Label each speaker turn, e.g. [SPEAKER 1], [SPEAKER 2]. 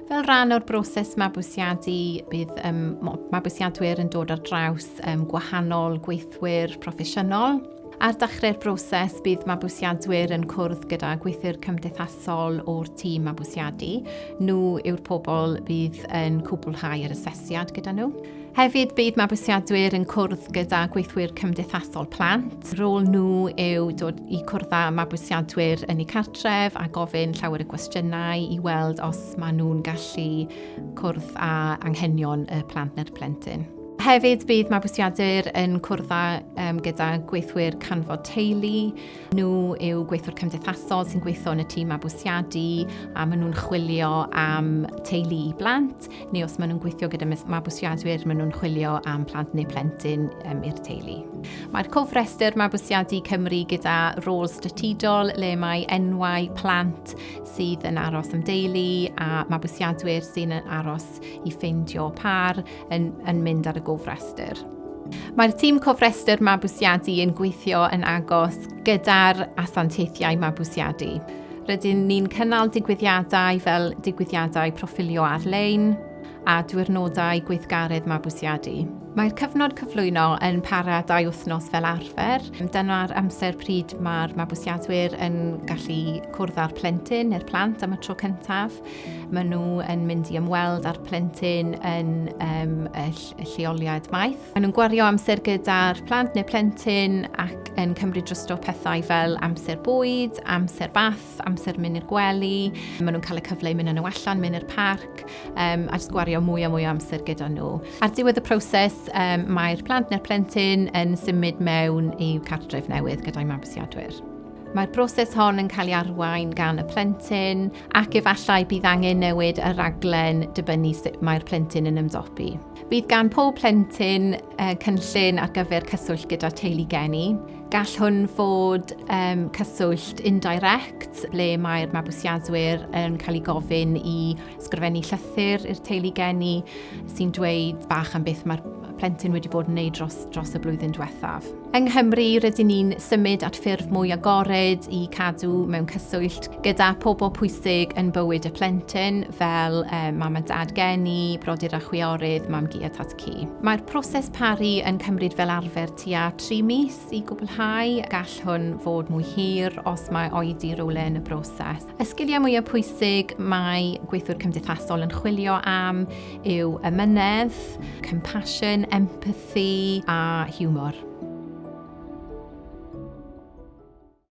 [SPEAKER 1] Fel rhan o'r broses mabwysiadu, bydd um, mabwysiadwyr yn dod ar draws um, gwahanol gweithwyr proffesiynol. Ar dechrau'r broses, bydd mabwysiadwyr yn cwrdd gyda gweithwyr cymdeithasol o'r tîm mabwysiadu. Nhw yw'r pobl bydd yn cwblhau yr asesiad gyda nhw. Hefyd, bydd mabwysiadwyr yn cwrdd gyda gweithwyr cymdeithasol plant. Rôl nhw yw dod i cwrdd â mabwysiadwyr yn eu cartref a gofyn llawer o gwestiynau i weld os maen nhw'n gallu cwrdd â anghenion y plant neu'r plentyn. Hefyd, bydd mabwysiadwyr yn cwrdd â, um, gyda gweithwyr canfod teulu. Nhw yw gweithwyr cymdeithasol sy'n gweithio yn y tîm mabwysiadu a maen nhw'n chwilio am teulu i blant, neu os maen nhw'n gweithio gyda mabwysiadwyr, maen nhw'n chwilio am plant neu plentyn um, i'r teulu. Mae'r cofrestr Mabwysiadu Cymru gyda rôl statudol le mae enwau plant sydd yn aros am deulu a mabwysiadwyr sy'n aros i ffeindio par yn, yn mynd ar y gofrestr. Mae'r tîm cofrestr mabwysiadu yn gweithio yn agos gyda'r asanteithiau mabwysiadu. Rydyn ni'n cynnal digwyddiadau fel digwyddiadau proffilio ar-lein a diwrnodau gweithgaredd mabwysiadu. Mae'r cyfnod cyflwyno yn para dau wythnos fel arfer. Dyna'r amser pryd mae'r mabwysiadwyr yn gallu cwrdd â'r plentyn neu'r plant am y tro cyntaf. Maen nhw yn mynd i ymweld â'r plentyn yn um, y lleoliad maeth. Maen nhw'n gwario amser gyda'r plant neu plentyn ac yn cymryd drosto pethau fel amser bwyd, amser bath, amser mynd i'r gwely. Maen nhw'n cael y cyfle i mynd â nhw allan, mynd i'r parc um, a jyst gwario mwy a mwy o amser gyda nhw. Ar diwedd y proses, um, mae'r plant neu'r plentyn yn symud mewn i'w cartref newydd gyda'i mabwysiadwyr. Mae'r broses hon yn cael ei arwain gan y plentyn ac efallai bydd angen newid y rhaglen dibynnu sut mae'r plentyn yn ymdopi. Bydd gan pob plentyn cynllun ar gyfer cyswllt gyda teulu geni. Gall hwn fod um, cyswllt indirect, ble mae'r mabwysiadwyr yn cael ei gofyn i sgrifennu llythyr i'r teulu geni sy'n dweud bach am beth mae'r plentyn wedi bod yn neud dros, dros y blwyddyn diwethaf. Yng Nghymru, rydyn ni'n symud at ffurf mwy agored i cadw mewn cyswllt gyda pobl pwysig yn bywyd y plentyn, fel eh, mam a dad geni, brodyr a chwiorydd, mam-gu a tad-cu. Mae'r proses paru yn cymryd fel arfer tua 3 mis i gwblhau. Gall hwn fod mwy hir os mae oedi rhywle yn y broses. Y sgiliau mwyaf pwysig mae gweithwyr cymdeithasol yn chwilio am yw emynedd, compassion, empathy a hiwmor.